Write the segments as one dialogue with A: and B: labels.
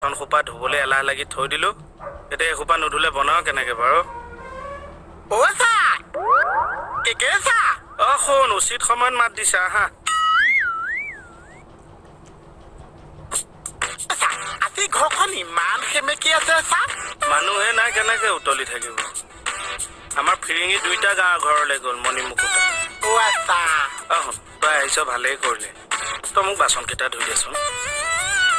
A: বাচন সোপা ধুবলৈ এলাহ লাগি থৈ দিলো। এতিয়া এসোপা নুধুলে বনাও কেনেকে বাৰু?
B: অ ছাৰ, কেকে ছাৰ।
A: অ শুন, উচিত সময়ত মাত দিছা হা।
B: ছাৰ, আজি ঘৰখন ইমান সেমেকি আছে ছাৰ।
A: মানুহে নাই, কেনেকে উতলি থাকিব? আমাৰ ফিৰিঙি দুইটা গাঁৱৰ ঘৰলৈ গ'ল মণিমুকুতা।
B: অ আচ্ছা।
A: অ শুন, তই আহিছ ভালেই কৰিলে। তই মোক বাচন কেইটা ধুই দেচোন।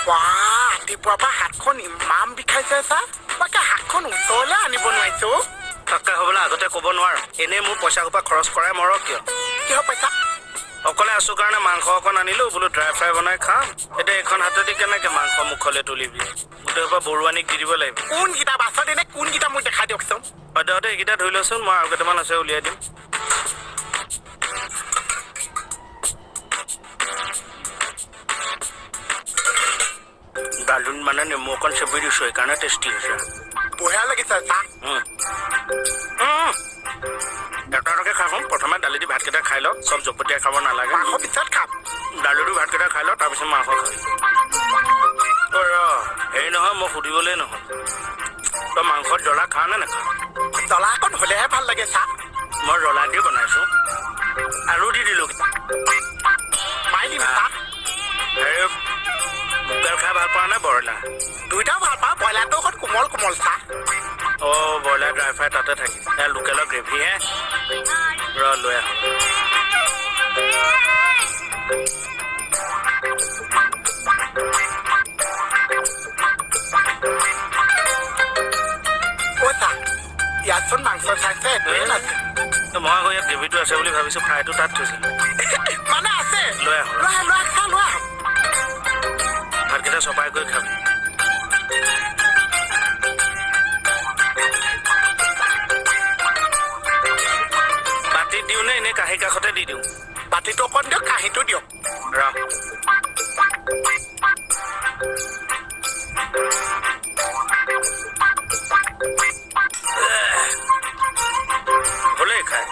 B: বাহ, ৰাতিপুৱাৰ পৰা হাতখন ইমান বিষাইছে ছাৰ, মই একে হাতখন ওচৰলৈ আনিব নোৱাৰিছো।
A: তাতকে হ'বলৈ আগতে ক'ব নোৱাৰ? এনেই মোৰ পইচা সোপা খৰচ কৰাই মৰ কিয়?
B: কিহৰ পইচা?
A: অকলে আছো কাৰণে মাংস অকণ আনিলো, বোলো ড্ৰাই ফ্ৰাই বনাই খাম। এতিয়া এইখন হাতেদি কেনেকে মাংস মুখলৈ তুলিবি? গোটেই সোপা বৰুৱানীক দি দিব লাগিব।
B: কোনকেইটা বাচন, এনে কোনকেইটা মোক দেখাই দিয়কচোন।
A: সদ্যহতে এইকেইটা ধুই লচোন, মই আৰু কেইটামান আছে উলিয়াই দিম। দালিত মানে নেমু অকণ চেপি দিছো, সেইকাৰণে টেষ্টি হৈছে।
B: বঢ়িয়া লাগিছে ছাৰ।
A: উম। উম। এটা এটাকে খাচোন। প্ৰথমে দালি দি ভাতকেইটা খাই ল, চব জপটিয়াই খাব নালাগে।
B: মাংস পিছত খাম।
A: দালি দি ভাতকেইটা খাই ল, তাৰপিছত মাংস খাবি। ঐ ৰ, হেৰি নহয়, মই সুধিবলৈ নহ'ল, তই মাংসত জ্বলা খাৱ নে নাখাৱ?
B: জ্বলা অকণ হ'লেহে ভাল লাগে ছাৰ।
A: মই জ্বলা দি বনাইছো, আলু দি দিলো।
B: মাৰি দিম ছাৰ।
A: হেৰি, লোকেল খাই ভাল পোৱা নে ব্ৰইলাৰ?
B: দুইটাও ভাল পাওঁ, ব্ৰইলাৰটো অকণ কোমল কোমল ছাৰ।
A: অ' ব্ৰইলাৰ ড্ৰাই ফ্ৰাই তাতে থাকি, এ লোকেলৰ গ্ৰেভিহে। ৰ, লৈ আহোঁ।
B: অ ছাৰ, ইয়াতচোন মাংস চাংস একোৱেই নাছে।
A: মই আকৌ ইয়াত গ্ৰেভিটো আছে বুলি ভাবিছোঁ, ফ্ৰাইটো তাত থৈছিলোঁ।
B: মানে আছে।
A: লৈ আহোঁ।
B: লৈ আহ, লৈ আহ ছাৰ, লৈ আহক।
A: ভাতকেইটা চপাই কৰি খাবি। বাতিত দিওঁ নে এনেই কাঁহী কাষতে দি দিওঁ?
B: বাতিটো অকণ দিয়ক, কাঁহীটো দিয়ক।
A: ৰ। হ'লেই খাই।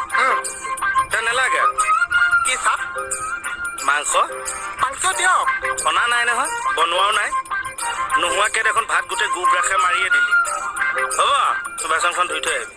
A: তে নালাগে আৰু।
B: কি ছাৰ?
A: মাংস।
B: মাংস দিয়ক।
A: অনা নাই নহয়, বনোৱাও নাই। নোহোৱাকে দেখোন ভাত গোটেই গু গ্ৰাসে মাৰিয়ে দিলি। হ'ব, তই বাচনখন ধুই থৈ আহিবি।